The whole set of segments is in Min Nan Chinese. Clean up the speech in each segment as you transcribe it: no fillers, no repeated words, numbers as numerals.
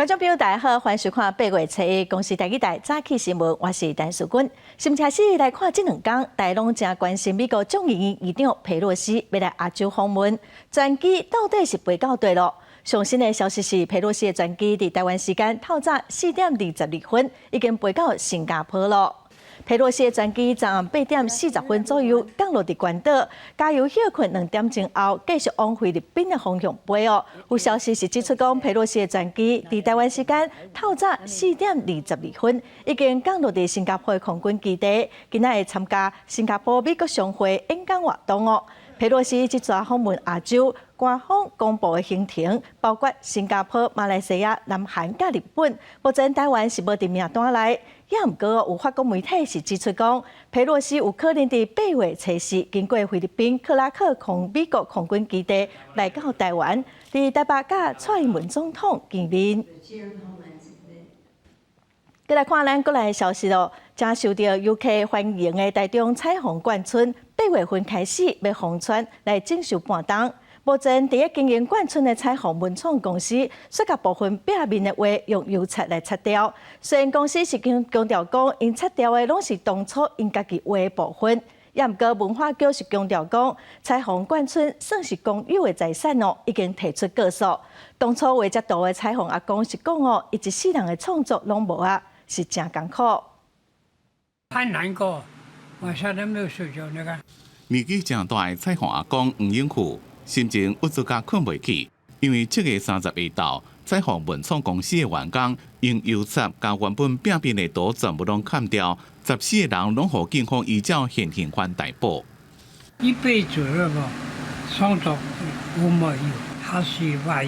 觀眾朋友大家好，歡迎收看八月初一公視台語台早起新聞，我是陳淑君。新開始來看這兩工，大家攏誠關心美國眾議院議長佩洛西欲來亞洲訪問，專機到底是飛到佗落？上新的消息是，佩洛西的專機佇台灣時間透早4點22分已經飛到新加坡囉。佩洛西的專機昨暗8點40分左右降落佇關島，加油歇睏2點鐘後，繼續往菲律賓的方向飛哦。有消息是指出講，佩洛西的專機佇台灣時間透早4點22分已經降落佇新加坡的空軍基地，今仔會參加新加坡美國商會演講活動哦。佩洛西這逝訪問亞洲，官方公布的行程包括新加坡、馬來西亞、南韓佮日本，目前台灣是無佇名單內。也毋過有法國媒體是指出講，佩洛西有可能佇8月初四經過菲律賓克拉克空美國空軍基地來到台灣，佇台北佮蔡英文總統見面。閣來看咱國內的消息囉，誠受著遊客歡迎的台中彩虹眷村，八月份開始欲封村來整修半冬。目前，佇咧經營眷村的彩虹文創公司，煞共部分壁面的畫用油漆來擦掉。雖然公司是強強調講，𪜶擦掉的攏是當初𪜶家己畫的部分，也毋過文化局是強調講，彩虹眷村算是公有的財產哦，已經提出告訴。當初畫這圖的彩虹阿公是講哦，伊一世人的創作攏無啊，是誠艱苦。很難過，晚上都沒有睡覺，你看。年紀誠大的彩虹阿公黃永富，心情鬱卒甲睏袂去，因為7月30日到，彩虹文創公司的員工用油漆共原本壁面的圖全部攏砍掉，14個人攏予警方依照現行犯逮捕。一輩子那個創作我沒有，還是外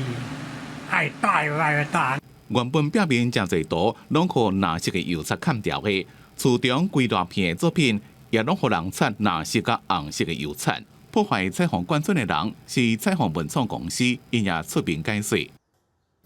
愛大愛大。原本壁面誠濟圖攏予藍色的油漆砍掉的，厝中規大片的作品也攏予人擦藍色佮紅色的油漆。破壞彩虹眷村的人是彩虹文創公司，𪜶也出面解釋。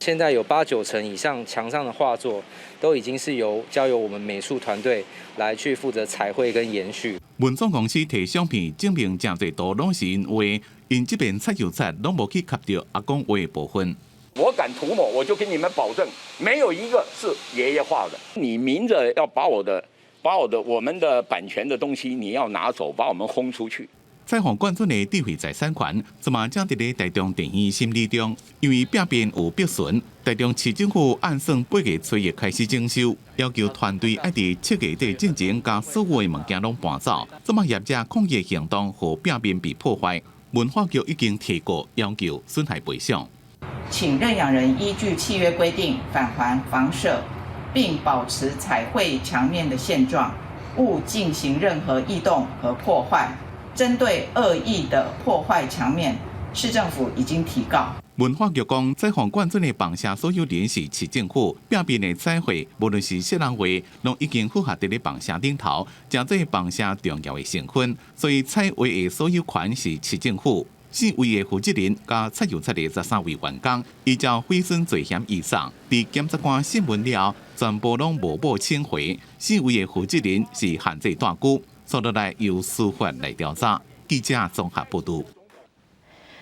現在有八九成以上牆上的畫作，都已經是由交由我們美術團隊來去負責彩繪跟延續。文創公司提相片證明，誠濟圖攏是𪜶畫，𪜶這邊擦油漆攏無去磕著阿公畫的部分。我敢塗抹，我就跟你們保證，沒有一個是爺爺畫的。你明着要把我的我們的版權的東西，你要拿走，把我們轟出去。彩虹眷村的智慧財產權，這馬正佇咧台中地院審理中，因為壁面有破損，台中市政府按算8月初一開始整修，要求團隊愛佇7月底進前共所有的物件攏搬走。這馬業者抗議行動，予壁面被破壞，文化局已經提告要求損害賠償。請認養人依據契約規定返還房舍，並保持彩繪牆面的現狀，勿進行任何異動和破壞。針對惡意的破壞牆面，市政府已經提告。文化局講，彩虹眷村的房舍所有人是市政府，壁面的彩繪，無論是啥人畫，攏已經符合佇咧房舍頂頭，成做房舍重要的成分，所以彩畫的所有權是市政府。四位的負責人佮擦油漆的13位員工，依照毀損罪嫌移送，佇檢察官審問了後，全部攏無報請回。四位的負責人是限制蹛拘。接落來由司法來調查。記者綜合報導。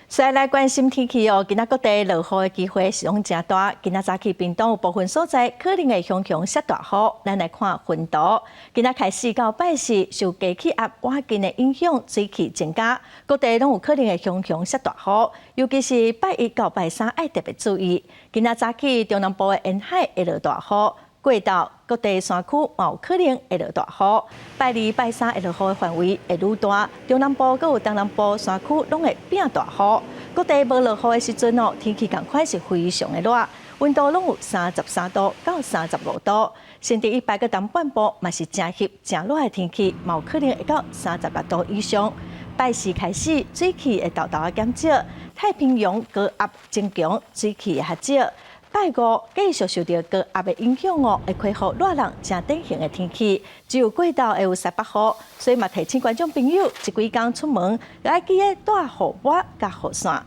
再來關心天氣哦，今仔各地落雨的機會是攏誠大。今仔早起屏東有部分所在可能會雄雄落大雨。咱來看雲圖，今仔開始到拜四，受低氣壓倚近的影響，水汽增加，各地攏有可能會雄雄落大雨。尤其是拜一到拜三愛特別注意。今仔早起中南部的沿海會落大雨。過晝各地山區嘛有可能會落大雨，拜二、拜三會落雨的範圍會愈大，中南部閣有東南部山區攏會變大雨。各地無落雨的時陣哦，天氣仝款是非常的熱，溫度攏有33度到35度。新竹一帶閣東半部嘛是誠翕誠熱的天氣，嘛有可能會到36度以上。拜四開始，水汽會沓沓仔減少，太平洋高壓增強，水汽會較少。拜五繼續受著高壓的影響哦，會恢復熱人誠典型的天氣，只有過晝會有西北雨，所以嘛提醒觀眾朋友，這幾工出門愛記得帶雨帽佮雨傘。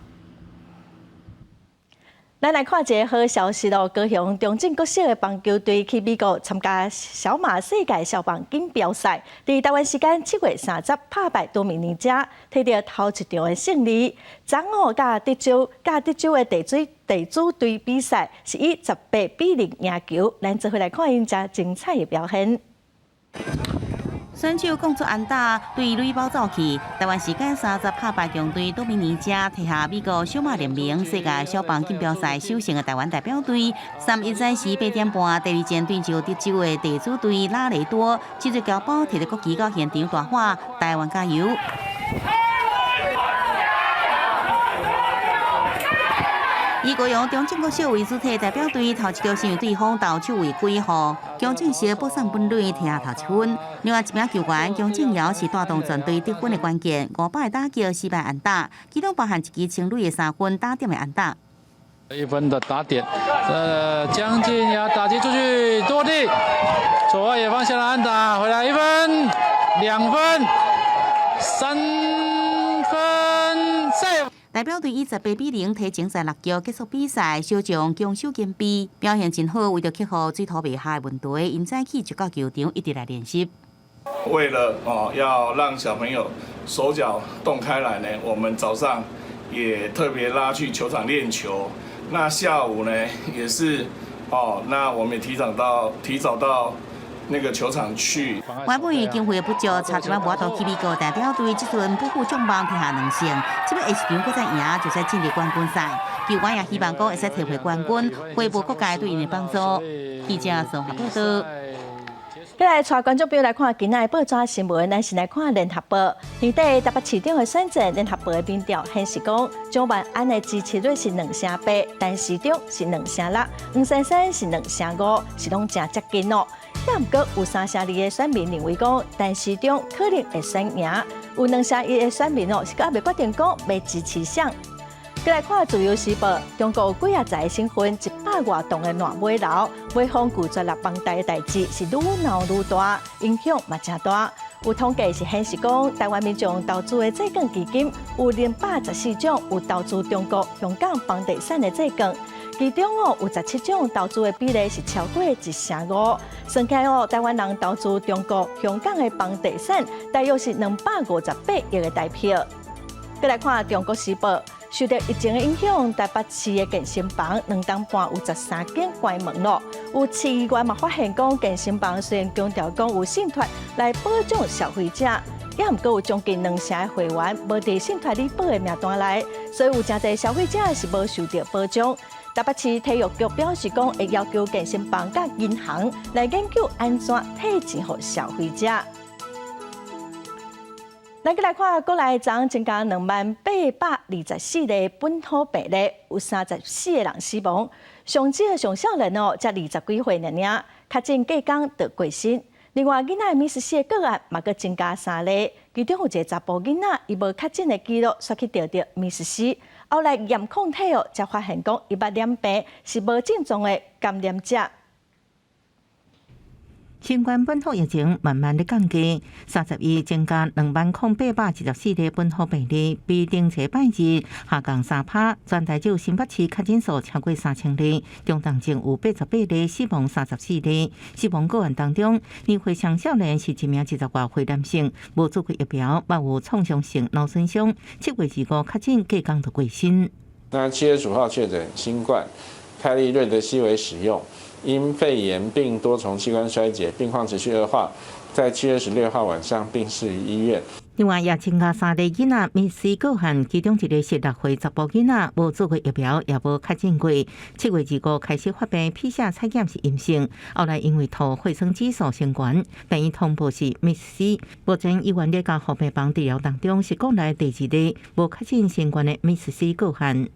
咱來看一个好消息囉，高雄中正國小的棒球隊去美國參加小馬世界少棒錦標賽，佇台灣時間7月30拍敗多米尼加，提著頭一場的勝利。昨昏佮德州的地主隊比賽是以18比0贏球，咱做伙來看𪜶遮精彩的表現。選手講出安打，對壘包走去。台灣時間三十拍敗強隊多米尼加，提下美國小馬聯盟世界小棒錦標賽首勝的台灣代表隊。31早時8點半，第二戰對上德州的地主隊拉雷多，這隊僑胞提著國旗到現場大喊：台灣加油！以高雄中正國小為主體代表隊，頭一局先由對方投手違規，予姜正石保送本壘，提下頭一分。另外一名球員姜正堯是帶動全隊得分的關鍵，500打擊四敗安打，其中包含一支清壘的3分打點的安打。 1分的打點，將近要打擊出去落地，左外野方向的安打回來1分、2分、3分，再。代表隊以18比0提前在6局結束比賽，小將攻守兼備，表現真好。為著克服水土袂合的問題，𪜶早起就到球場一直來練習。為了哦要讓小朋友手腳動開來呢，我們早上也特別拉去球場練球。那下午呢也是哦，那我們也提早到那個球場去。原本經費不足，差一擺無法度去美國代表隊，這陣不負眾望，提下2勝，這擺下一場閣再贏，就使進入冠軍賽。球員也希望講會使提回冠軍，回報各界對𪜶的幫助。記者綜合報道。再來帶觀眾朋友來看今仔的報紙新聞，咱先來看聯合報。年底台北市長的選戰，聯合報的民調顯示講，蔣萬安的支持率是2成8，陳時中是2成6，黃珊珊是2成5，是攏誠接近哦。也毋過有3成2的選民認為講，陳時中可能會選贏，有2成1的選民哦是閣猶未決定講欲支持誰。閣來看《自由時報》，中國有幾仔十个省份一百外棟的爛尾樓，買方拒絕納房貸的代誌是愈鬧愈大，影響嘛誠大。有統計是顯示講，台灣民眾投資的債券基金有214種有投資中國、香港房地產的債券，其中哦有17種投資的比例是超過1成5。算起來哦，台灣人投資中國、香港的房地產，大約是258億的台幣。閣來看《中國時報》。受著疫情的影響，台北市的健身房2冬半有13間關門囉。有市議員嘛發現講，健身房雖然強調講有信託來保障消費者，也毋過有將近2成的會員無佇信託裡報的名單內，所以有誠濟消費者是無受著保障。台北市體育局表示講，會要求健身房佮銀行來研究按怎退錢予消費者。咱閣來看國內昨昏增加20,824例本土病例，有34個人死亡。上少上少年哦，才20幾歲爾爾，確診隔工就過身。另外，囡仔的MIS-C個案嘛，閣增加三例，其中有一个查埔囡仔，伊無確診的記錄，煞去著著MIS-C，後來驗抗體哦，才發現講伊捌染病，是無症狀的感染者。新冠本土疫情慢慢咧降低，31增加20,824例本土病例，比頂禮拜日下降3趴。全台只有新北市確診數超過3000例，中重症有88例，死亡34例。死亡個案當中，年歲上少年是一名20外歲男性，無注過疫苗，嘛有創傷性腦損傷。7月25確診，隔工就過身。那7月5號確診新冠，開立瑞德西韋使用。因肺炎並多重器官衰竭，病況持續惡化，在7月16號晚上病逝於醫院。另外，也增加三例囡仔MIS-C個案，其中一个是6歲查埔囡仔，無注過疫苗，也無確診過。7月25開始發病，PCR採檢是陰性，後來因為吐血酸指數升懸，病院通報是MIS-C。目前醫院咧加護病房治療當中，是國內第二例無確診新冠的MIS-C個案。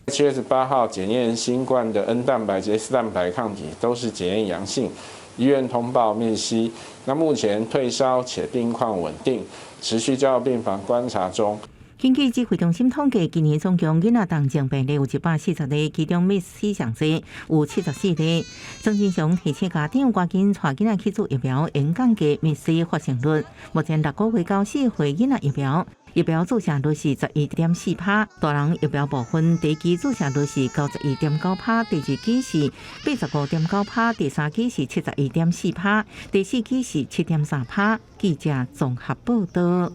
7月18號檢驗新冠的 N 蛋白及 S 蛋白抗體都是檢驗陽性，醫院通報MIS-C。那目前退燒且病況穩定，持續加護病房觀察中。根據指揮中心統計，今年總共囡仔重症病例有140例，其中瀕死上濟有74例。莊人祥提醒家長趕緊帶囡仔去注疫苗，會降低瀕死發生率。目前6個月到4歲囡仔疫苗，疫苗注射率是11.4%，大人疫苗部分第一劑注射率是91.9%，第二劑是85.9%，第三劑是71.4%，第四劑是7.3%。記者綜合報道。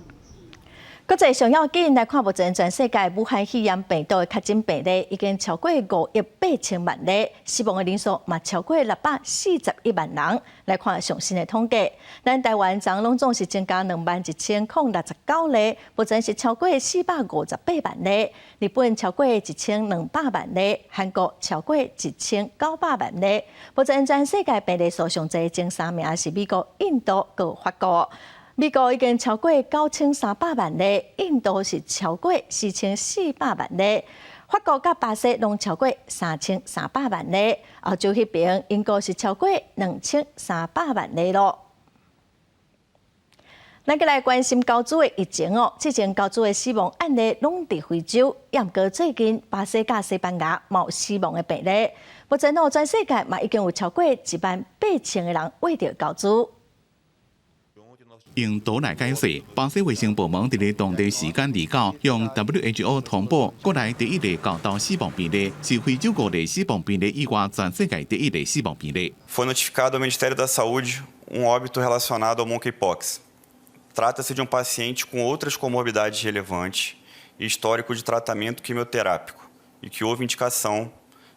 國際上要緊來看，目前全世界武漢肺炎病毒的確診病例已經超過5億8千萬例，死亡的人數嘛超過641萬人。來看上新的統計，咱台灣昨攏總是增加21,069例，目前是超過458萬例。日本超過1200萬例，韓國超過1900萬例。目前全世界病例數上濟前三名是美國、印度佮法國。美國已經超過9300萬例，印度是超過4400萬例，法國佮巴西攏超過3300萬例，歐洲彼邊英國是超過2300萬例囉。咱閣來關心猴子的疫情哦，之前猴子的死亡案例攏佇非洲，毋過最近巴西佮西班牙嘛有死亡的病例。目前哦，全世界嘛已經有超過1萬8千个人秽著猴子。用圖來解釋，巴西衛生部門佇咧當地時間29向 WHO 通報，國內第一例猴痘死亡病例是非洲五例死亡病例以外，全世界第一例死亡病例。 Foi notificado ao Ministério da Saúde um óbito relacionado ao monkeypox. Trata-se de um paciente com outras comorbidades relevantes e histórico de tratamento quimioterápico e que houve indicação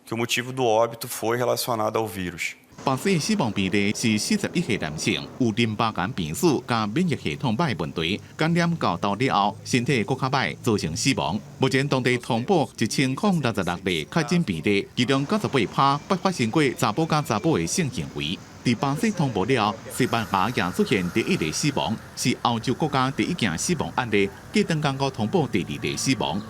que o motivo do óbito foi relacionado ao vírus. 巴西死亡病例是41歲男性，有淋巴癌病史佮免疫系統歹問題，感染猴痘了後，身體閣較歹，造成死亡。目前當地通報1066例確診病例，其中98%捌發生過查埔佮查某的性行為。佇巴西通報了後，西班牙也出現第一例死亡，是歐洲國家第一件死亡案例。過兩工閣通報第二例死亡。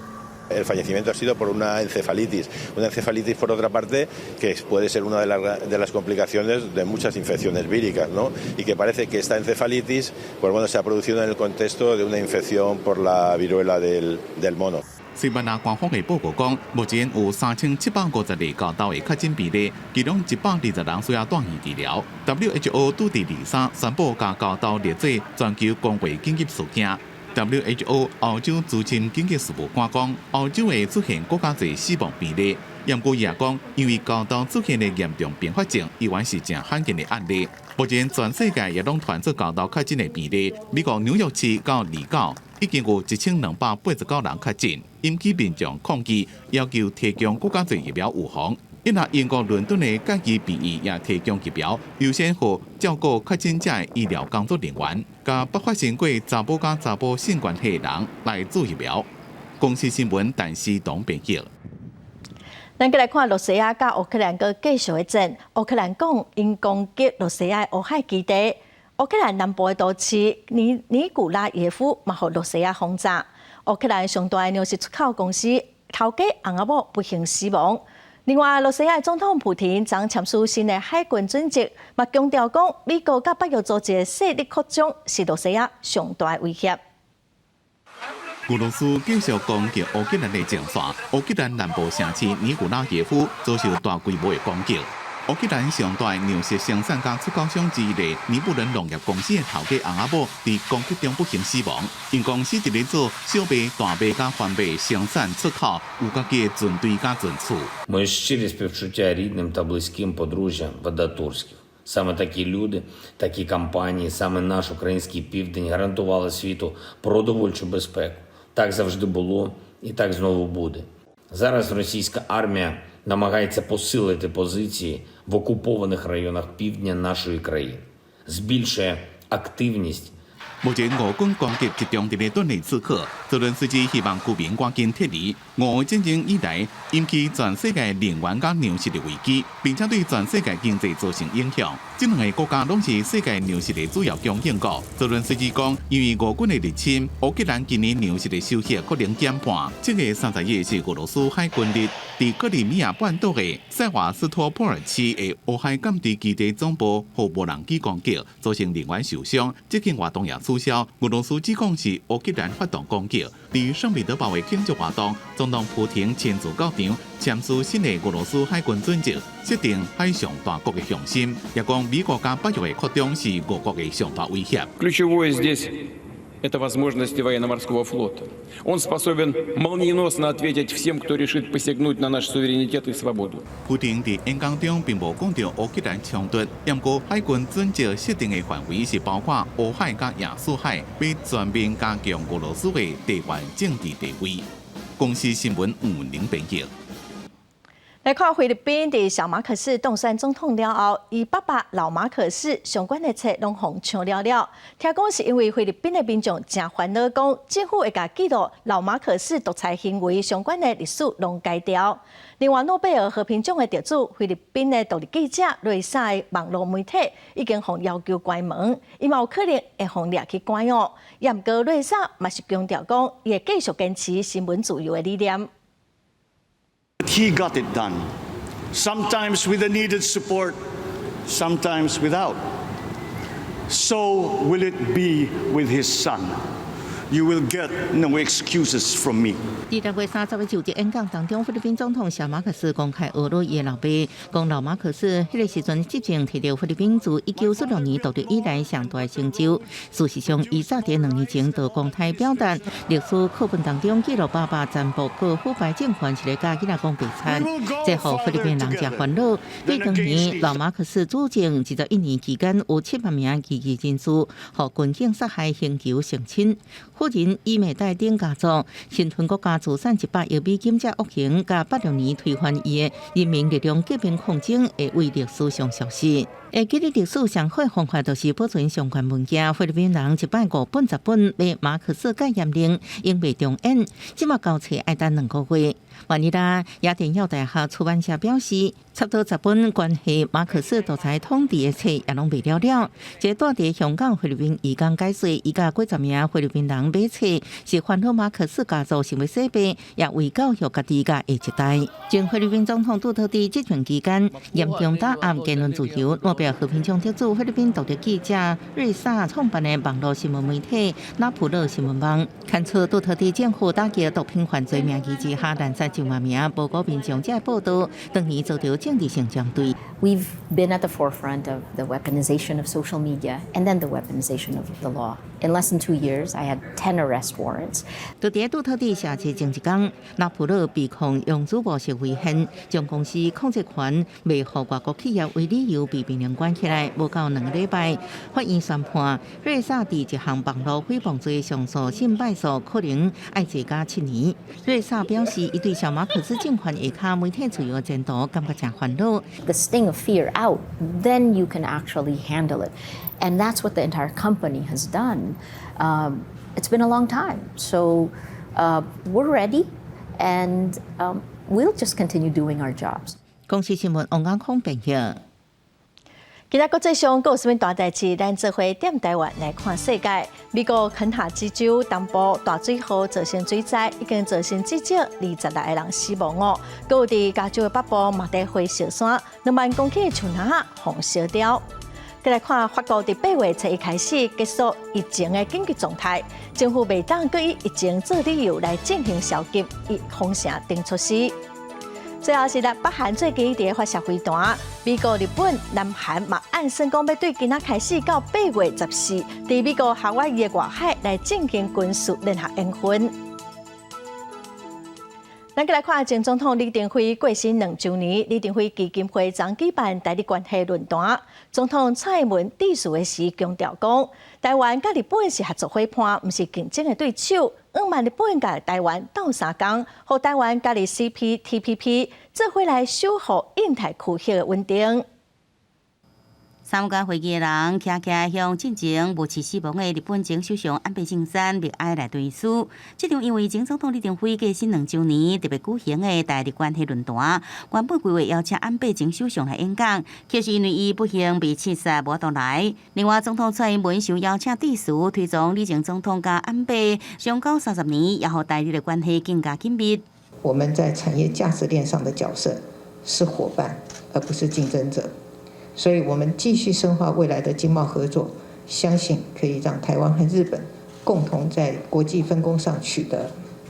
El fallecimiento ha sido por una encefalitis, una encefalitis, por otra parte, que puede ser una de las complicaciones de muchas infecciones víricas, ¿no? Y que parece que esta encefalitis, pues bueno, se ha producido en el contexto de una infección por la viruela del mono. 西班牙官方的報告講，目前有3750例猴痘的確診病例，其中120人需要住院治療。WHO 拄佇23宣布共猴痘列做全球公衛緊急事件。WHO 歐洲資深緊急事務官講，歐洲會出現閣較濟死亡病例。毋過伊也講，因為猴痘出現的嚴重併發症，依然是誠罕見的案例。目前全世界也攏傳出猴痘確診的病例，美國紐約市到29已經有1289人確診，引起民眾抗議，要求提供閣較濟疫苗預防。因為英國倫敦的家己病院也提供疫苗，優先予照顧確診者的醫療工作人員，佮捌發生過查埔佮查某性關係的人來注疫苗。公視新聞陳思東編譯。咱閣來看羅西亞佮烏克蘭閣繼續的戰。烏克蘭講𪜶攻擊羅西亞烏海基地，烏克蘭南部的都市尼尼古拉耶夫嘛予羅西亞轟炸。烏克蘭上大的糧食出口公司頭家翁仔某不幸死亡。另外，羅西亞總統普廷昨簽署新的海軍準則，嘛強調講美國佮北約組織的勢力擴張是羅西亞上大的威脅。俄羅斯繼續攻擊烏克蘭的前線，烏克蘭南部城市尼古拉耶夫遭受大規模的攻擊。烏克蘭上大糧食生產佮出口商之一的尼布倫農業公司的頭家翁仔某佇攻擊中不幸死亡。𪜶公司佇咧做小麥、大麥佮番麥生產出口，有家己的船隊佮存儲。 Мої щирі співчуття рідним та близьким подружжя Вадатурських. Саме такі люди, такі компанії, саме наш український південь гарантували світу продовольчу безпеку. Так завжди було і так знову буде. Зараз російська армія намагається посилити позиції в окупованих районах півдня нашої країни, збільшує активність. 目前俄軍攻擊集中佇咧頓涅茨克，澤倫斯基希望居民趕緊撤離。俄烏戰爭以來，引起全世界能源佮糧食的危機，並且對全世界經濟造成影響。這兩个國家攏是世界糧食的主要供應國。澤倫斯基講，因為俄軍的入侵，烏克蘭今年糧食的收穫可能減半。7月31日是俄羅斯海軍日，佇克里米亞半島的塞瓦斯托波爾市的烏海艦隊基地總部予無人機攻擊，造成人員受傷。這件活動也取取消，俄羅斯指控是烏克蘭發動攻擊。佇聖彼得堡的慶祝活動，總統普廷親自到場簽署新的俄羅斯海軍準則，設定海上大國的雄心，也講美國佮北約的擴張是俄國的上大威脅。 Это возможности военно-морского флота. Он способен молниеносно ответить всем, кто решит посягнуть на наш суверенитет и свободу. 普丁佇演講中並無講著烏克蘭衝突，毋過海軍準則設定的範圍是包括烏海佮亞速海，欲全面加強俄羅斯的地緣政治地位。公視新聞吳寧編譯。來看菲律賓佇小馬可仕當選總統了後，伊爸爸老馬可仕相關的冊攏予搶了了。聽講是因為菲律賓的民眾誠煩惱，講政府會共記錄老馬可仕獨裁行為相關的歷史攏改掉。另外，諾貝爾和平獎的得主菲律賓的獨立記者瑞薩的網路媒體已經予要求關門，伊嘛有可能會予掠去關哦。也毋過瑞薩嘛是強調講，伊會繼續堅持新聞自由的理念。 He got it done. Sometimes with the needed support, sometimes without. So will it be with his son. You will get no excuses from me. 佇6月30日就職演講當中，菲律賓總統小馬可斯公開呵咾伊的老爸，講老馬可斯彼個時陣執政提著菲律賓自1946年獨立以來上大成就。事實上，伊早佇2年前就公開表達，歷史課本當中記錄爸爸殘暴閣腐敗政權是咧教囡仔講白賊，這予菲律賓人誠煩惱。對當年老馬可斯主政21年期間，有7萬名異議人士予軍警殺害、刑求、性侵。夫人伊美黛等家族，侵吞國家資產100億美金，這惡行，佮86年推翻伊的人民力量革命抗爭，會為歷史上消失。會記得歷史上好的方法，就是保存相關文件。菲律賓人一擺五本十本買馬可斯戒嚴令，永袂重演。這馬交冊愛等2個月。馬尼拉雅典耀大學出版社表示，差不多10本關係馬可斯獨裁統治的冊也攏賣了了。這住佇香港菲律賓移工解說，伊佮幾十名菲律賓人買冊，是煩惱馬可斯家族想欲洗白，也為教育家己佮下一代。前菲律賓總統杜特蒂執政期間，嚴重打壓言論自由。諾貝爾和平獎得主菲律賓獨立記者瑞薩創辦的網路新聞媒體拉普勒新聞網，刊出杜特蒂政府打擊毒品犯罪名義之下，濫殺上萬名無辜民眾，這報道當年遭著政治性針對。 We've been at the forefront of the weaponization of social media and then the weaponization of the law. In less than 2 years, I had 10 arrest warrants. 就佇杜特蒂卸任前一工，拉普勒被控用主模式違憲，將公司控制權賣予外國企業為理由被命令關起來，無夠2個禮拜，法院宣判瑞薩佇一項網路誹謗罪上訴審敗訴，可能愛坐監7年。瑞薩表示，伊對小馬可斯政權下跤媒體自由前途感覺誠煩惱。 The sting of fear out, then you can actually handle it. And that's what the entire company has done. It's been a long time. So we're ready and we'll just continue doing our jobs. 公視新聞王安康編譯。今仔國際上閣有啥物大代誌？咱做伙踮台灣來看世界。美國肯塔基州東部大水禍造成水災，已經造成至少26個人死亡哦。閣有佇加州的北部嘛佇火燒山，2萬公頃的樹林予燒掉。再來看法國佇8月初一開始結束疫情的緊急狀態，政府袂當閣以疫情做理由來進行宵禁與封城等措施。最後是來北韓最近佇發射飛彈，美國、日本、南韓嘛按算講欲對今仔開始到8月14，佇美國夏威夷的外海來進行軍事聯合演訓。咱閣來看前總統李登輝過身2週年，李登輝基金會昨舉辦台日關係論壇，總統蔡英文致辭的時強調講，台灣佮日本是合作夥伴，毋是競爭的對手。向望日本共台灣鬥相共，予台灣加入 CPTPP，做伙來守護印太區域的穩定。參加會議的人，徛起來向進前無視死亡的日本前首相安倍晉三默哀來追思。這場因為前總統李登輝過身2週年特別舉行的台日關係論壇，原本規劃邀請安倍前首相來演講，卻是因為伊不幸被刺殺，無法度來。另外，總統蔡英文受邀請致辭，推崇李前總統佮安倍相交30年，也予台日的關係更加緊密。我們在產業價值鏈上的角色是夥伴，而不是競爭者。所以我們繼續深化未來的經貿合作，相信可以讓台灣和日本共同在國際分工上取得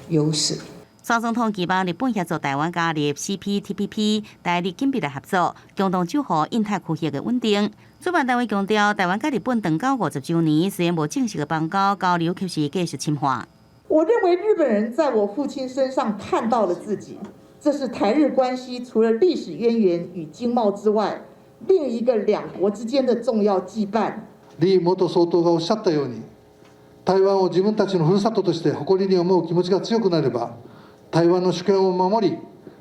優勢。蔡總統期望日本協助台灣加入 CPTPP，台日緊密來合作，共同守護印太區域的穩定。主辦單位強調，台灣佮日本斷交50週年，雖然無正式的邦交，交流卻是繼續深化。我認為日本人在我父親身上看到了自己，這是台日關係除了歷史淵源與經貿之外，另一個兩國之間的重要羈絆。李元総統がおっしゃったように，台灣を自分たちのふるさととして誇りに思う気持ちが強くなれば，台灣の主權を守り、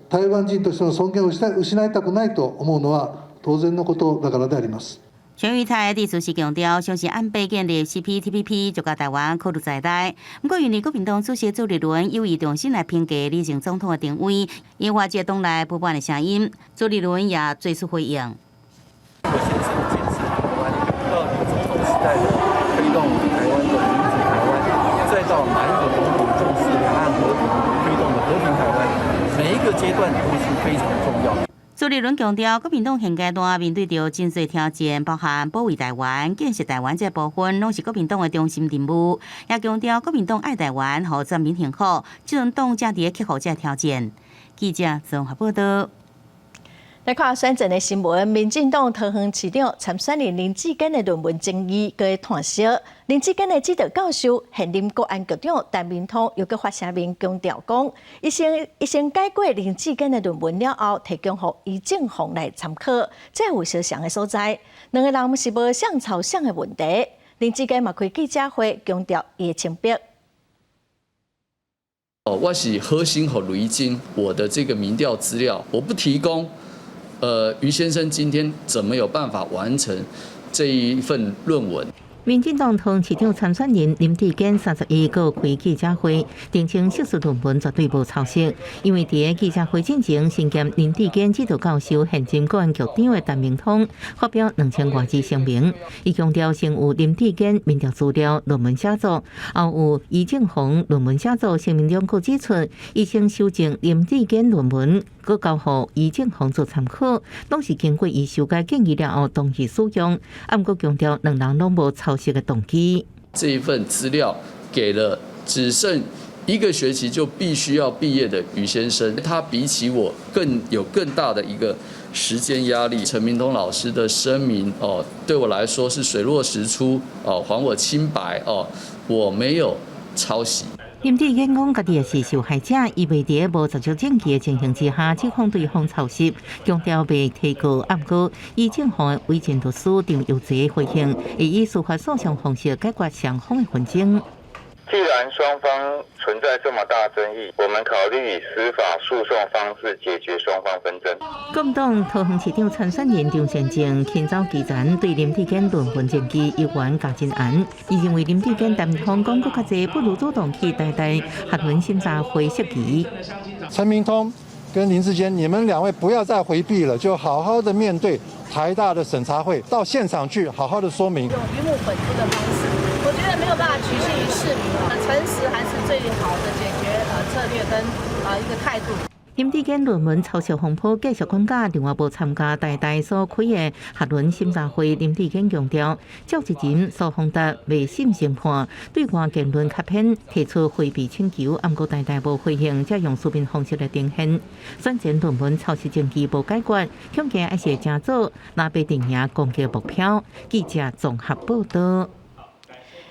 台灣人としての尊嚴を失いたくないと思うのは當然のことだからであります。卓榮泰致辭時強調，相信安倍建立 CPTPP 就共台灣考慮在內。毋過，因為國民黨主席朱立倫有意重新來評價李前總統的定位，引發這黨內不滿的聲音。朱立倫也做出回應。我先生堅持台灣，到李總統時代的推動台灣的民主台灣，再到馬英九總統重視兩岸和平，推動的和平台灣，每一個階段都是非常重要。朱立倫強調，國民黨現階段面對著真濟挑戰，包含保衛台灣、建設台灣這部分，攏是國民黨的中心任務。也強調國民黨愛台灣，予全民幸福，這陣黨正佇咧克服這挑戰。記者綜合報道。來看選戰的新聞，民進黨桃園市長參選人林智堅的論文爭議閣歎燒。林智堅的指導教授、現任國安局長陳明通又閣發聲明強調講，伊先改過林智堅的論文了後，提供予余正鳳來參考，這有相像的所在。兩個人是無誰抄誰的問題。林智堅嘛開記者會強調伊的清白。哦，我是好心予雷金，我的這個民調資料，我不提供。余先生今天怎麼有辦法完成這一份論文？民進黨桃園市長參選人林智堅31閣開記者會，澄清碩士論文絕對無抄襲，因為佇記者會進前，身兼林智堅指導教授、現任國安局長的陳明通發表2000外字聲明，伊強調先有林智堅民調資料論文寫作，後有余正鴻論文寫作，聲明中閣指出，伊先修正林智堅論文，閣交予余正鴻做參考，攏是經過伊修改建議了後同意使用，毋過強調兩人攏無抄襲的動機。這一份資料給了只剩一個學期就必須要畢業的余先生，他比起我更有更大的一個時間壓力。陳明通老師的聲明哦，對我來說是水落石出哦，還我清白哦，我沒有抄襲。林智堅講，家己也是受害者，伊袂佇無實質證據的情形之下，指控對方抄襲，強調袂提告。毋過，余正鴻的委任律師張又澤回應，會以司法訴訟方式解決雙方的紛爭。既然雙方存在這麼大爭議，我們考慮以司法訴訟方式解決雙方紛爭。國民黨桃園市長參選人張善政親走基層，對林智堅論文爭議猶原加真絚。伊認為林智堅陳明通講閣較濟，不如主動去台大學倫審查會釋疑。陳明通跟林智堅，你們兩位不要再迴避了，就好好的面對台大的審查會，到現場去好好的說明。用魚目混珠的方式，我覺得沒有辦法取信於市民。誠實還是最好的解決策略跟一個態度。林智堅論文抄襲風波繼續滾價，另外無參加台大所開的學倫審查會。林智堅強調，趙一仁、蘇宏達未審先判，對外言論較偏，提出迴避請求，毋過台大無回應，才用書面方式來呈現。選前論文抄襲爭議無解決，恐驚還是會誠早藍白陣營攻擊目標。記者綜合報道。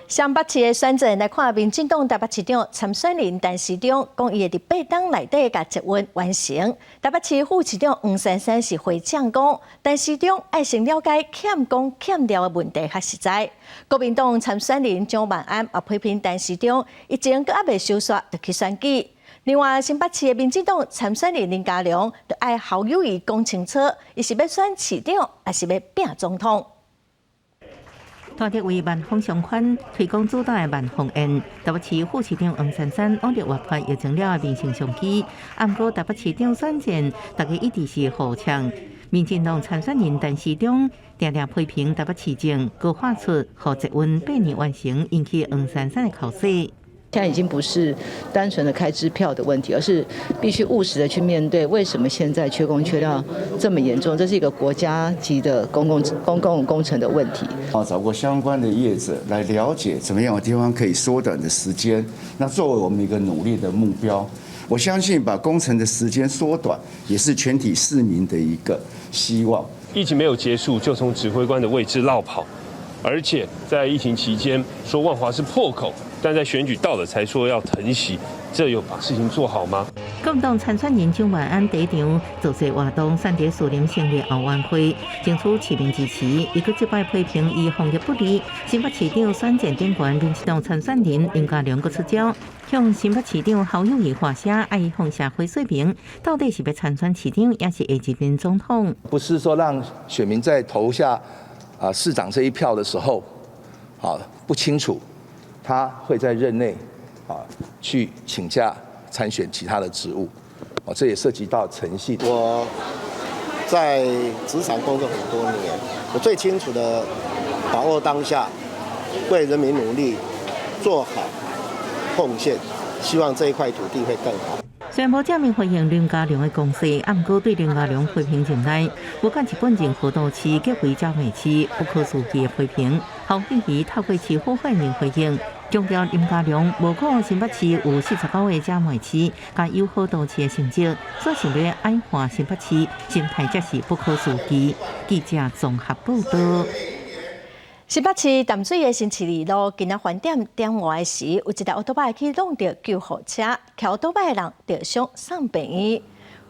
雙北市的選戰來看，民進黨台北市長參選人陳時中講，伊會佇八冬內底共捷運完成。台北市副市長黃珊珊是回嗆講，陳時中愛先了解欠工欠料的問題較實在。國民黨參選人蔣萬安也批評陳時中，疫情閣猶未收煞就去選舉。另外，新北市的民進黨參選人林佳龍就愛侯友宜講清楚，伊是欲選市長，抑是欲拚總統？團體為萬豐商圈推廣主打的萬豐宴，台北市副市長黃珊珊努力挖掘疫情了的民生商機。毋過台北市長選戰，大家一直是互嗆。民進黨參選人陳時中定定批評台北市政，閣喊出予捷運8年完成，引起黃珊珊的口水。現在已經不是單純的開支票的問題，而是必須務實的去面對，為什麼現在缺工缺料這麼嚴重？這是一個國家級的公共工程的問題。啊，找過相關的業者來了解，怎麼樣的地方可以縮短的時間，那作為我們一個努力的目標，我相信把工程的時間縮短，也是全體市民的一個希望。疫情沒有結束，就從指揮官的位置落跑，而且在疫情期間說萬華是破口。但在選舉到了才說要疼惜，這有把事情做好嗎？國民黨參選人蔣萬安第一場造勢活動，選佇士林成立後援會，爭取市民支持。伊閣這擺批評伊防疫不力。新北市長選戰頂懸，民進黨參選人林佳龍閣出招，向新北市長侯友宜發聲，愛伊放下回水瓶，到底是欲參選市長，抑是下一任總統？不是說讓選民在投下啊市長這一票的時候，啊不清楚。他會在任內啊去請假參選其他的職務，啊，這也涉及到誠信。我在職場工作很多年，我最清楚的把握當下，為人民努力，做好貢獻，希望這一塊土地會更好。雖然無正面回應林佳龍的攻勢，啊，毋過對林佳龍批評入來，無管日本仁和都市結為嘉義市不可思議的批評，侯友宜透過市府發言人回應，強調林佳龍無顧新北市有49個嘉義市佮友好都市的成績，所想欲矮化新北市，心態才是不可思議。記者綜合報道。新北市淡水的新市二路，今仔飯點點外時，有一台歐多擺去挵著救護車，騎歐多擺的人著傷送病院。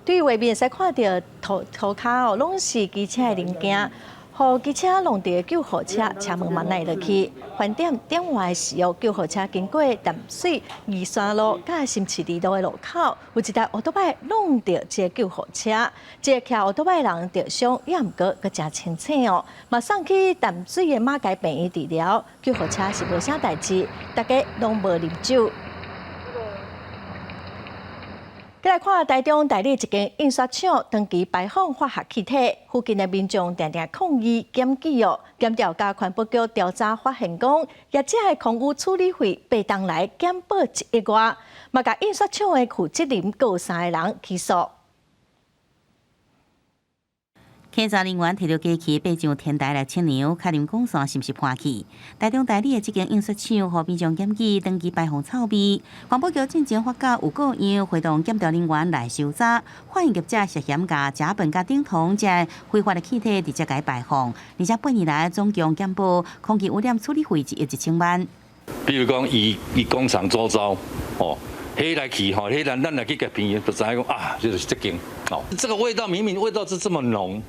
對畫面會使看著塗跤哦，攏是機車的零件，予機車挵著救護車車門嘛軋落去。飯點點外時哦，救護車經過淡水二山路佮新市二路的路口，有一台歐多擺挵著這個救護車，這個騎歐多擺的人著傷，也毋過閣誠清醒哦，嘛送去淡水的馬偕病院治療。救護車是無啥代誌，大家攏無啉酒。再來看台中大里一間印刷廠長期排放化學氣體，附近的民眾定定抗議檢舉哦，檢調佮環保局調查發現講，業者的空污處理費八冬來減報1億外，嘛共印刷廠的負責人告三個人起訴。檢查人員提著機器爬上天台來測量，確認管線是毋是破去。台中大里的這間印刷廠，予民眾檢舉長期排放臭味。環保局進前發覺有過樣，會同檢調人員來搜查，發現業者涉嫌共甲苯佮丁酮這非法的氣體直接共排放，而且八年來總共減報空氣污染處理費1億1千萬。比如講，伊工廠周遭，哦，彼來去吼，彼咱來去共聞，就知影講啊，就是這間哦。這個味道明明味道是這麼濃，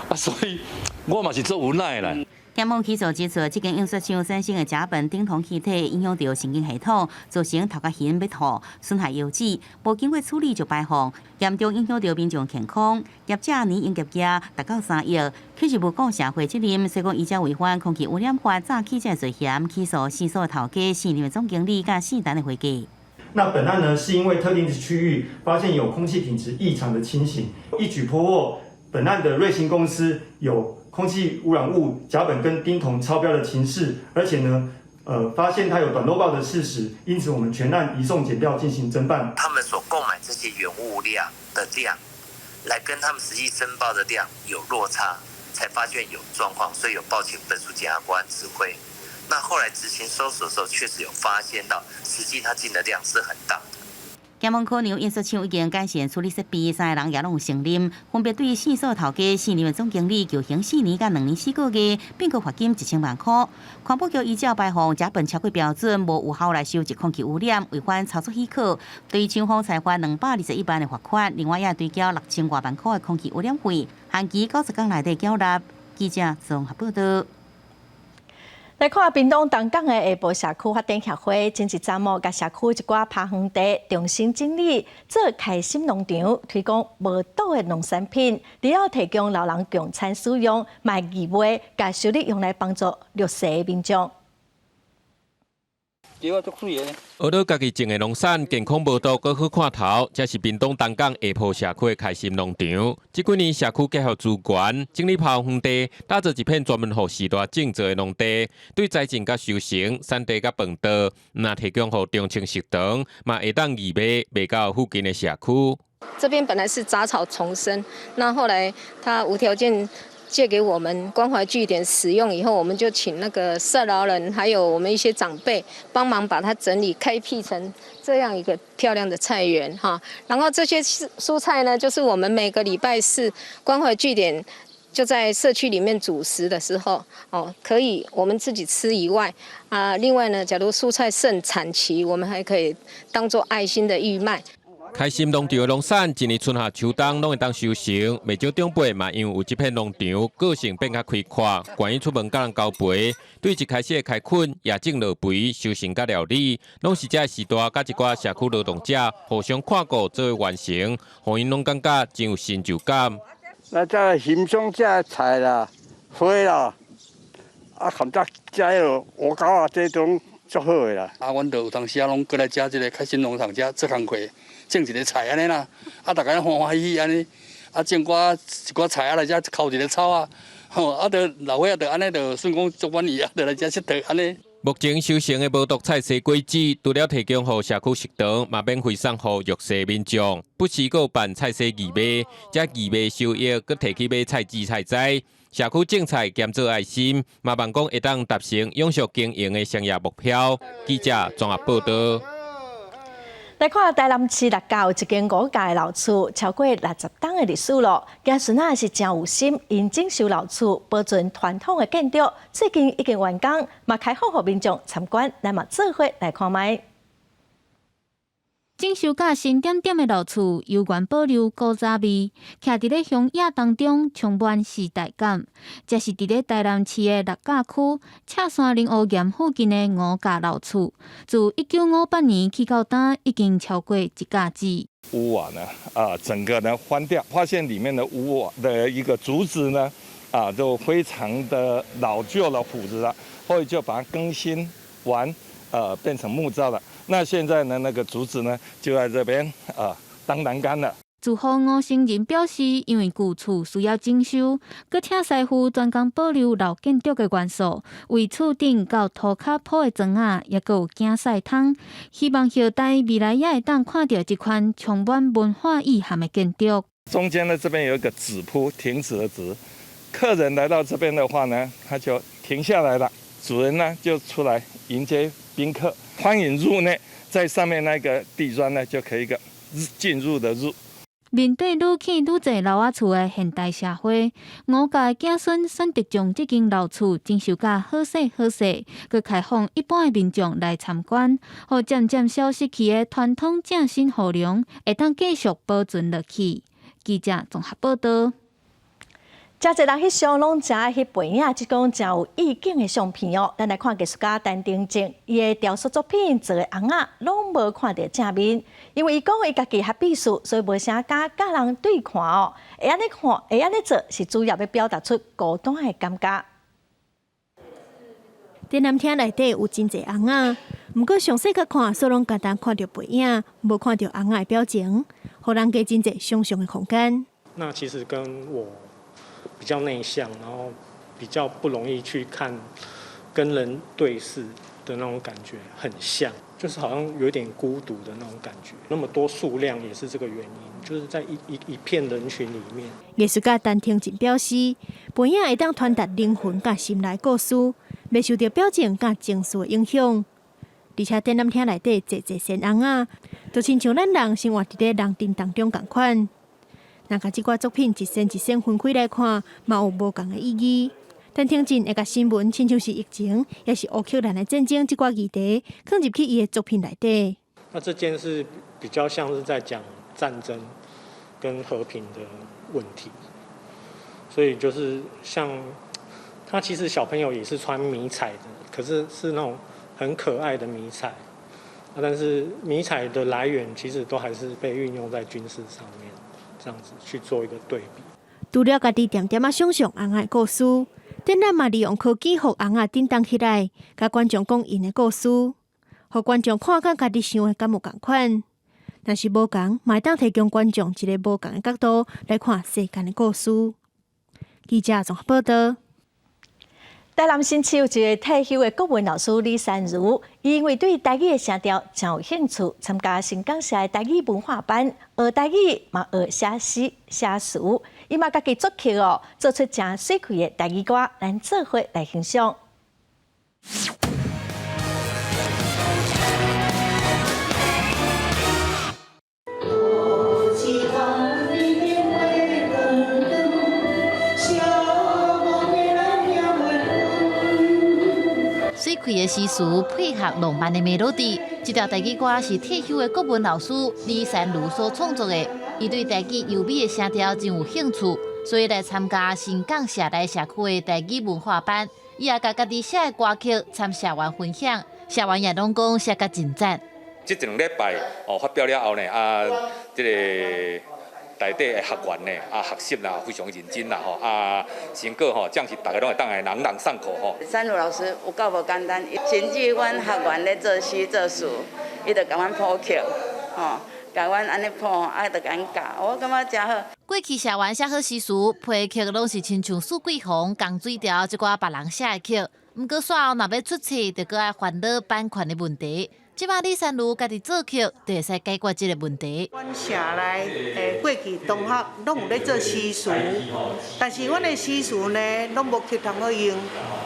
啊，所以我嘛是足無奈啦。檢方起訴指出，這間印刷廠產生的甲苯丁酮氣體影響著神經系統，造成頭殼暈欲吐、損害腰子，無經過處理就排放，嚴重影響著民眾健康。業者年營業額達到3億，其實無顧社會責任，所以講依照違反空氣污染法詐欺這罪嫌，起訴四所頭家、四任總經理佮四單的會計。那本案呢，是因為特定的區域發現有空氣品質異常的情形，一舉破獲本案的瑞興公司有空氣污染物甲苯跟丁酮超標的情勢，而且呢，發現它有短漏報的事實，因此我們全案移送檢調進行偵辦。他們所購買這些原物料的量，來跟他們實際申報的量有落差，才發現有狀況，所以有報請本署檢察官知會。那後來執行搜索的時候，確實有發現到，實際他進的量是很大的。檢方考量印刷廠已經改善處理設備，三個人也攏有承認，分別對四所頭家四任總經理求刑4年佮2年4個月，並閣罰金1000萬箍。環保局依照排放甲苯超過標準，無有效來收集空氣污染，違反操作許可，對廠方裁罰221萬的罰款，另外也追繳6000外萬箍的空氣污染費，限期90天內底繳納。記者綜合報道。來看屏東東港的下埔社區發展協會，前一陣仔共社區一寡拋園地重新整理，做開心農場，推廣無毒的農產品，除了提供老人共餐使用，嘛義賣，共收入用來幫助弱勢的民眾。雞仔足媠的。學到家己種的農產，健康無毒，閣好看頭，這是屏東東港下埔社區的開心農場。這幾年社區結合資源，整理拋荒地，打造一片專門予序大種植的農地。對栽種佮收成，產地佮飯桌，毋但提供予中青食堂，嘛會當義賣賣到附近的社區。這邊本來是雜草叢生，那後來他無條件借給我們關懷據點使用以後，我們就請那個社勞人，還有我們一些長輩幫忙把它整理開闢成這樣一個漂亮的菜園哈。然後這些蔬菜呢，就是我們每個禮拜四關懷據點就在社區裡面煮食的時候，哦，可以我們自己吃以外，啊，另外呢，假如蔬菜盛產期，我們還可以當做愛心的義賣。開心農場的農產，一年春夏秋冬攏會當收成。袂少長輩嘛，因為有這片農場，個性變較開闊，願意出門佮人交陪。對一開始的開墾、也種落肥、收成佮料理，攏是這个時代佮一寡社區勞動者互相看顧做伙完成，予𪜶攏感覺真有成就感。來這欣賞這菜啦、花啦，啊，含這這彼个烏狗仔，這種足好的啦。啊，阮就有當時啊，攏過來遮這个開心農場遮做工課，種一个菜按呢啦，啊，逐家歡歡喜喜按呢，啊，種寡一寡菜啊來遮摳一个草啊，吼，啊，就老歲仔就按呢，就算講足滿意啊，就來遮𨑨迌按呢。目前收成的無毒菜西果子，除了提供予社區食堂，嘛免費送予弱勢民眾。不時閣有辦菜市義賣，這義賣收益閣提去買菜籽菜栽。社區種菜兼做愛心，嘛望講會當達成永續經營的商業目標。記者綜合報道。來看台南市六甲有一間五甲的老厝，超過60冬的歷史咯。子孫仔是誠有心，𪜶整修老厝，保存傳統的建築。最近已經完工，嘛開放予民眾參觀，咱嘛做伙來看覓。整修甲新點點的老厝，猶原保留古早味，徛佇咧鄉野當中，充滿時代感。這是佇咧台南市的六甲區赤山仁烏岩附近的吳家老厝，自1958年起到今，已經超過一甲子。屋瓦呢，啊，整個呢翻掉，發現裡面的屋瓦的一個竹子呢，啊，都非常的老舊了，腐蝕了，後來就把它更新完，變成木造了。那現在呢，那個竹子呢，就在這邊啊當欄杆了。住戶吳成仁表示，因為舊厝需要整修，閣請師傅專工保留老建築的元素，為厝頂到塗跤鋪的磚仔，也閣有驚屎窗，希望後代未來也會當看著這款充滿文化意涵的建築。中間呢，這邊有一個止鋪，停止的止，客人來到這邊的話呢，他就停下來了，主人呢就出來迎接賓客，歡迎入內，在上面那個地磚呢就可以一個進入的入。面對愈起愈濟老仔厝的現代社會，吳家的子孫選擇將這間老厝整修甲好勢好勢，閣開放一般的民眾來參觀，予漸漸消失去的傳統正新雨龍會當繼續保存落去。記者綜合報道。誠濟人翕相攏誠愛翕背影，這種誠有意境的相片哦。咱來看藝術家陳廷正，伊的雕塑作品做的尪仔，攏無看著正面，因為伊講伊家己較閉俗，所以無啥敢佮人對看哦。會按呢看，會按呢做，是主要欲表達出孤單的感覺。展覽廳內底有真濟尪仔，毋過詳細佮看，煞攏干焦看著背影，無看著尪仔的表情，予人加真濟想像的空間。那其實跟我比較內向，然後比較不容易去看跟人對視的那種感覺很像，就是好像有點孤獨的那種感覺。那麼多數量也是這個原因，就是在一片人群裡面。藝術家陳廷進表示，背影會當傳達靈魂佮心內故事，袂受著表情佮情緒影響。而且展覽廳內底濟濟仙尪仔，就親像咱人生活佇咧人陣當中仝款。若共這寡作品一線一線分開來看，嘛有無仝的意義。陳廷進會共新聞親像是疫情，抑是烏克蘭的戰爭這寡議題，囥入去伊的作品內底。那這件是比較像是在講戰爭跟和平的問題，所以就是像他其實小朋友也是穿迷彩的，可是是那種很可愛的迷彩，但是迷彩的來源其實都還是被運用在軍事上面。這樣子去做一個對比。除了家己恬恬仔想像尪仔的故事，展覽嘛利用科技予尪仔振動起來，共觀眾講𪜶的故事，予觀眾看佮家己想的敢有仝款。若是無仝，嘛會當提供觀眾一个無仝的角度來看世間的故事。記者綜合報道。台南新市有一个退休的國文老師李珊如，因為對台語的聲調真有興趣，參加新港社的台語文化班，學台語嘛學寫詩寫詞，伊嘛家己作曲哦，做出誠媠氣的台語歌，咱做伙來欣賞。媠氣的詩詞配合浪漫的 melody，這條台語歌是退休的國文老師李珊如所創作的。伊對台語優美的聲調真有興趣，所以來參加新港社內社區的台語文化班。伊也共家己寫的歌曲參社員分享，社員也攏講寫甲真讚。這一兩禮拜哦發表了後呢，啊，這个內底的學員呢，啊，學習啦非常認真啦吼，啊，成果吼，這樣是大家攏會當來朗朗上口吼。珊如老師有夠無簡單，甚至阮學員咧做詩做詞，伊就共阮譜曲，吼，共阮按呢譜，啊，就共阮教，我感覺誠好。過去社員寫好詩詞批曲，攏是親像四季紅、江水調這寡別人寫的曲。毋過煞後若欲出冊，就閣愛煩惱版權的問題。這擺李珊如家己作曲，就會使解決這个問題。阮社內過去同學攏有咧做詩詞，但是阮的詩詞呢，攏無曲通好用，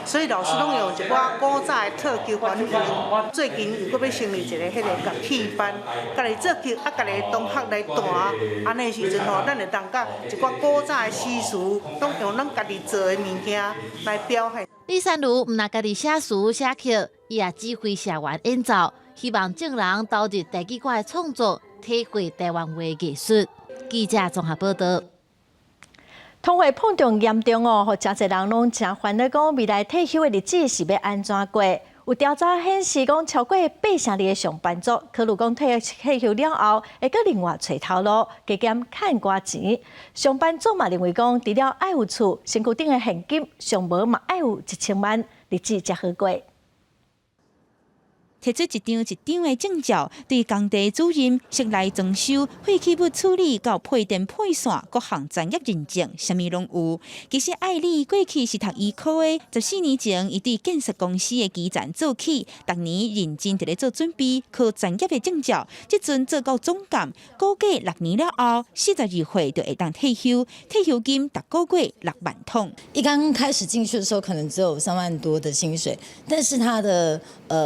所以老師攏用一寡古早的套曲還用。最近又閣欲成立一个彼个樂器班，家己作曲啊，家己同學來彈，按呢時陣吼，咱會當共一寡古早的詩詞，攏用咱家己做的物件來表現。李珊如毋但家己寫詞寫曲，伊也指揮社員演奏。希望眾人投入台語歌的創作，體會台灣話藝術。記者綜合報道。通貨膨脹嚴重哦，予誠濟人攏誠煩惱，講未來退休的日子是欲按怎過？有調查顯示，講超過八成的上班族，考慮講退休了後，會閣另外揣頭路，加減趁寡錢。上班族嘛認為講，除了愛有厝，身軀頂的現金上無嘛愛有1000萬，日子才好過。提出一張一張的證照，對工地主任、室內裝修、廢棄物處理到配電配線各項專業認證，啥物攏有。其實艾麗過去是讀醫科的，14年前，伊對建設公司的基層做起，逐年認真佇咧做準備，考專業的證照。這陣做到總監，估計6年了後，42歲就會當退休，退休金逐個月6萬通。一剛開始進去的時候，可能只有3萬多的薪水，但是他的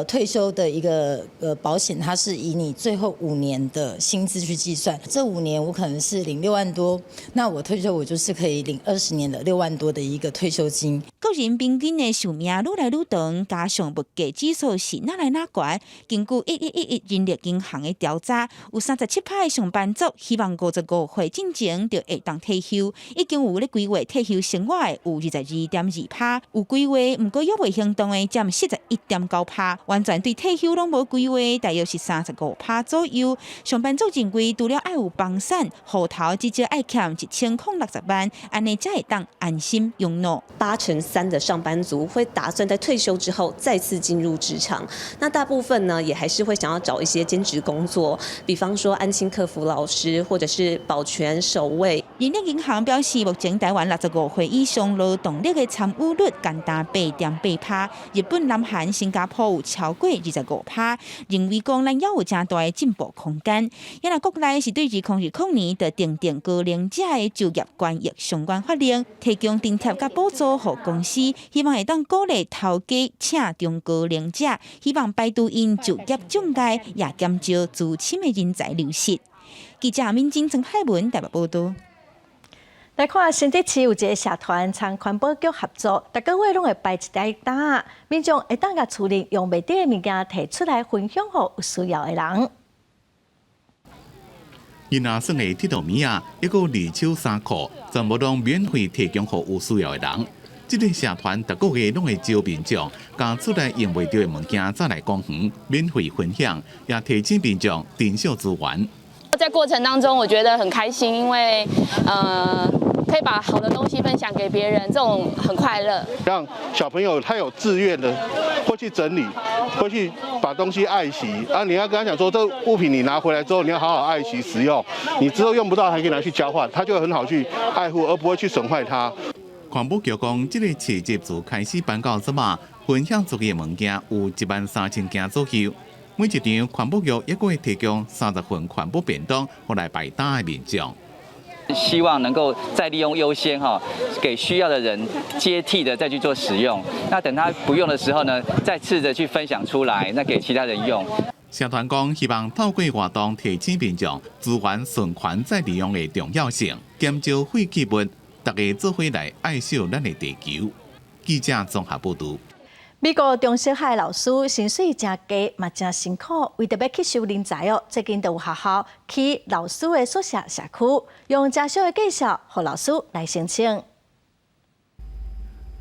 退休的一個保險，它是以你最後五年的薪資去計算。這五年我可能是領6萬多，那我退休我就是可以領20年的6萬多的一個退休金。個人平均的壽命愈來愈長，加上物價指數是愈來愈懸。根據1111人力銀行的調查，有37%的上班族希望55歲進前就會當退休，已經有咧規劃退休生活的有22.2%，有規劃毋過猶未行動的佔41.9%，完全對退休攏無規劃，大約是35%左右。上班族認為，除了愛有房產，戶頭至少愛欠1060萬，按呢才會當安心養老。 83%的上班族會打算在退休之後再次進入職場，那大部分呢，也還是會想要找一些兼職工作，比方說安親課輔老師，或者是保全守衛。人力銀行表示，目前台灣65歲以上勞動力的參與率干焦8.8%，日本、南韓、新加坡有超過25%，認為講咱猶有誠大的進步空間。也若國內是對2020年就訂定高齡者的就業權益相關法令，提供津貼佮補助予公司，希望會當鼓勵頭家請中高齡者，希望排除𪜶就業障礙，也減少資深的人才流失。記者敏晶、曾海文台北報道。來看新竹市有一个社團參環保局合作，逐个月攏會排一袋擔，民眾會當共厝裡用袂著的物件提出來分享予有需要的人。𪜶仔耍的鐵道物仔，抑閣二手衫褲，全部攏免費提供予有需要的人。這个社團逐个月攏會招民眾，共厝內用袂著的物件載來公園免費分享，也提醒民眾珍惜資源。在過程當中，我覺得很開心，因為。可以把好的東西分享給別人，這種很快樂。讓小朋友他有自願的會去整理，會去把東西愛惜。啊，你要跟他講說，這物品你拿回來之後，你要好好愛惜使用，你之後用不到還可以拿去交換，他就會很好去愛護，而不會去損壞它。環保局講，這個市集自開始辦到這馬，分享出去的物件有1萬3千件左右。每一場環保局也閣會提供30份環保便當，予來擺擔的民眾。希望能夠再利用優先哈，給需要的人接替的再去做使用。那等他不用的時候呢，再次的去分享出來，那給其他人用。社團講，希望透過活動提醒民眾資源循環再利用的重要性，減少廢棄物，大家做伙來愛惜咱的地球。記者綜合報導。美國中小學老師薪水誠低，嘛誠辛苦，為著欲吸收人才哦，最近就有學校起老師的宿舍社區，用誠俗的價數，予老師來申請。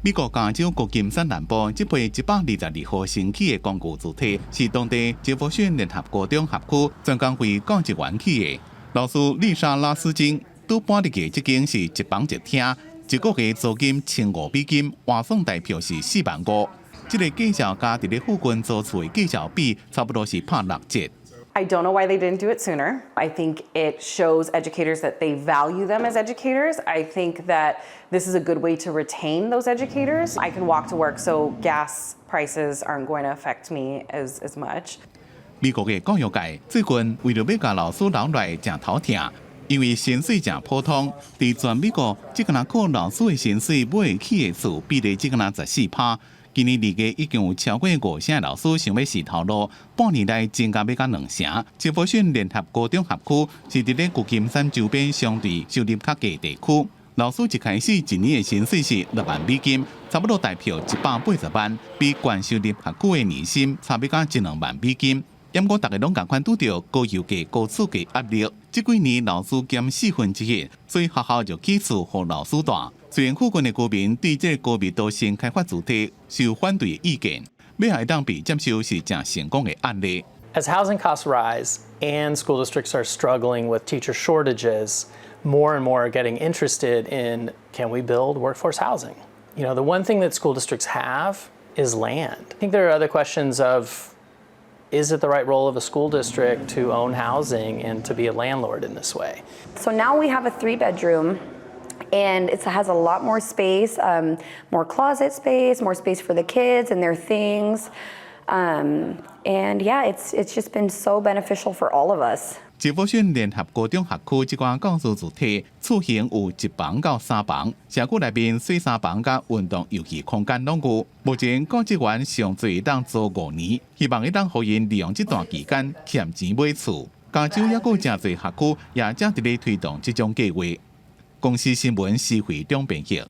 美國加州舊金山南部這批122號新起的公寓主體，是當地傑弗遜聯合高中校區專工為教職員起的。老師麗莎拉斯金拄搬入去這間是一房一廳，一個月租金1500美金，換算台票是4萬5。這個價數佮佇咧附近租厝的價數比，差不多是拍6折。 I don't know why they didn't do it sooner. I think it shows educators that they value them as educators. I think that this is a good way to retain those educators. I can walk to work, so gas prices aren't going to affect me as much. 美國的教育界最近為著欲共老師留落來誠頭疼，因為薪水誠普通，佇全美國只干焦靠老師的薪水買會起的厝比例只干焦14趴。今年2月已經有超過五成的老師想欲辭頭路，半年內增加欲到2成。傑弗遜聯合高中校區是佇咧舊金山周邊相對收入較低地區，老師一開始一年的薪水是6萬美金，差不多台票180萬，比懸收入學區的年薪差欲到一兩萬美金。毋過，逐家攏仝款拄著高油價、高厝價壓力，這幾年老師減1/4，所以學校就起厝予老師蹛。雖然附近的居民對這個高密度新開發主題持反對的意見，欲會當被接受是誠成功的案例。 As housing costs rise and school districts are struggling with teacher shortages, more and more are getting interested in, can we build workforce housing? The one thing that school districts have is land. I think there are other questions of, is it the right role of a school district to own housing and to be a landlord in this way? So now we have a three bedroom and it has a lot more space, more closet space, more space for the kids and their things. And yeah, it's just been so beneficial for all of us. 傑弗遜聯合高中學區這寡教師住宅，厝型有一房到三房，社區內面洗衫房佮運動遊戲空間攏有。目前教職員上濟會當租5年，希望會當予𪜶利用這段期間儉錢買厝。加州猶閣有誠濟學區也正佇咧推動這種計劃。公視新聞施惠中編譯。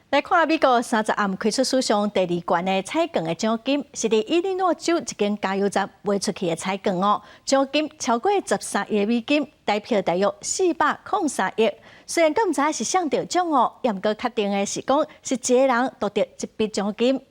來看美國30暗開出史上第二懸的彩券的獎金，是佇伊利諾州一間加油站賣出去的彩券哦，獎金超過13億美金，台票大約403億。雖然閣毋知是誰得獎哦，毋過確定的是講是一个人奪得這筆獎金。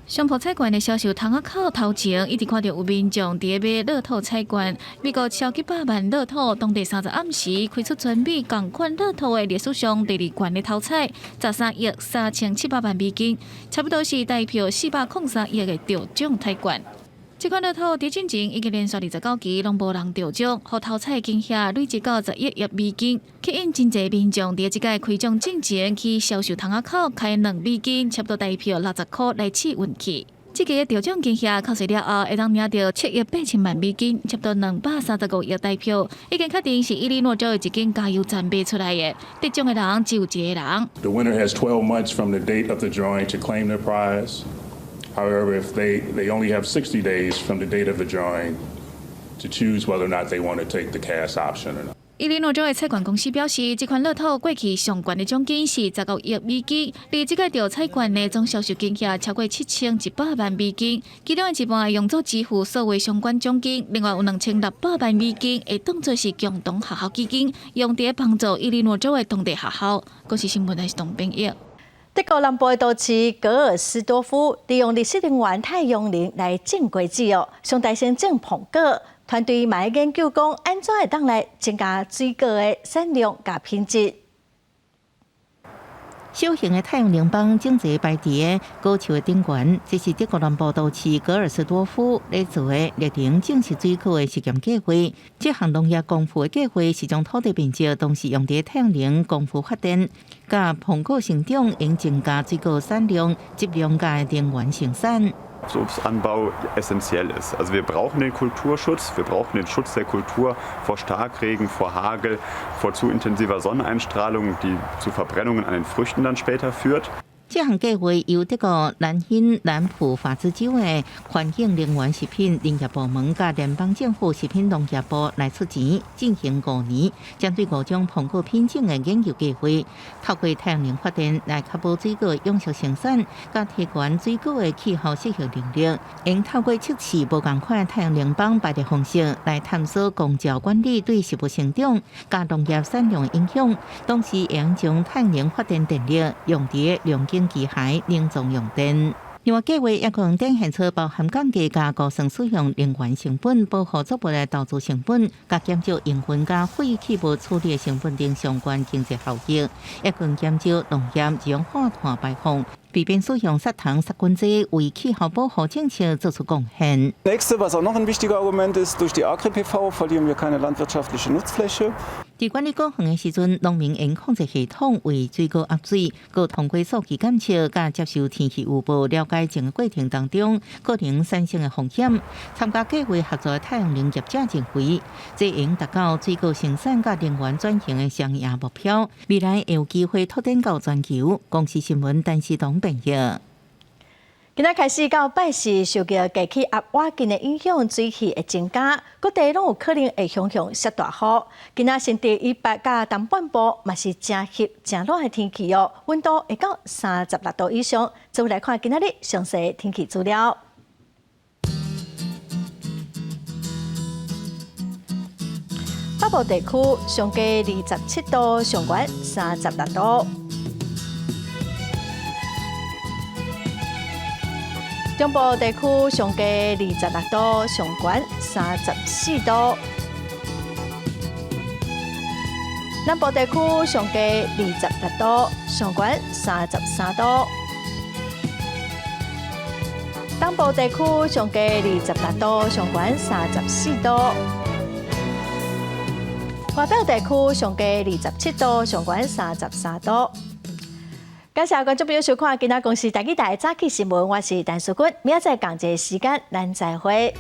商鋪彩券的銷售窗仔口頭前，一直看著有民眾佇咧買樂透彩券。美國超幾百萬樂透，當地30暗時開出全美仝款樂透的歷史上第二懸的頭彩，13億3700萬美金，差不多是台票403億的中獎彩券。這款樂透佇進前已經連續29期攏無人中獎，予頭彩金額累積到11億美金，吸引真濟民眾佇這擺開獎進前去銷售窗仔口開2美金，差不多台票60箍來試運氣。這個中獎金額扣稅了後，會當領著7億8千萬美金，差不多235億台票，已經確定是伊利諾州的一間加油站賣出來的。得獎的人只有一個人。 The winner has 12 months from the date of the drawing to claim their prize. However, if they only have 60 days from the date of the drawing to choose whether or not they want to take the cash option or not. 伊利諾州的彩券公司表示，這款樂透過去上懸的獎金是15億美金，而這個著彩券的總銷售金額超過7100萬美金，其中的一半會用作支付所有相關獎金，另外有2600萬美金會當作是共同學校基金，用佇幫助伊利諾州的當地學校。公視新聞台是董編譯。德國南部的都市格爾斯多夫利用綠色能源太陽能來種果子哦，上大先種蘋果，團隊嘛研究講，按怎會當來增加水果的產量佮品質。小型的太陽能板整齊擺佇果樹的頂懸，這是德國南部都市格爾斯多夫咧做的綠能種植水果的實驗計劃。這項農業光伏的計劃是將土地面積同時用佇太陽能光伏發電，佮蘋果成長，會增加水果產量、質量佮能源生產。 Obstanbau essentiell ist. Also wir brauchen den Kulturschutz, wir brauchen den Schutz der Kultur vor Starkregen, vor Hagel, vor zu intensiver Sonneneinstrahlung, die zu Verbrennungen an den Früchten dann später führt. 這項計劃由德國蘭茵蘭普法茲州的環境能源食品林業部門佮聯邦政府食品農業部來出錢進行5年，針對五種蘋果品種的研究計劃，透過太陽能發電來確保水果永續生產，佮提懸水果的氣候適應能力。𪜶透過測試無仝款太陽能板排列方式，來探索光照管理對食物成長佮農業產量的影響，同時會用將太陽能發電電力用佇農耕機械農作用電。另外，計劃也可能展現出包含降低佮高層使用能源成本、保護作物的投資成本、佮減少營運佮廢棄物處理的成本等相關經濟效益，也可能減少農業二氧化碳排放，避免使用殺蟲殺菌劑，為氣候保護政策做出貢獻。 Nächste, was auch noch ein wichtiger Argument ist, durch die Agri-PV verlieren wir keine landwirtschaftliche Nutzfläche. 佇管理果園的時陣，農民會控制系統為水果壓水，閣通過數據監測，佮接受天氣預報，了解整個過程當中可能產生的風險。參加計劃合作的太陽能業者認為，這會達到水果生產佮能源轉型的雙贏目標，未來會有機會拓展到全球。公視新聞陳思東編譯。今仔開始到拜四，受著低氣壓倚近的影響，水汽會增加，各地攏有可能會向向落大雨。今仔新竹以北佮東半部嘛是誠翕誠熱的天氣哦，溫度會到36度以上。做伙來看今仔日詳細天氣資料。北部地區上低27度，上懸36度。中部地區上低26度，上懸34度；南部地區上低26度，上懸33度；東部地區上低26度，上懸34度；外表地區上低27度，上懸33度。感謝觀眾朋友收看《今仔公視台語台早起新聞》，我是陳淑君，明仔載仝一个時間，咱再會。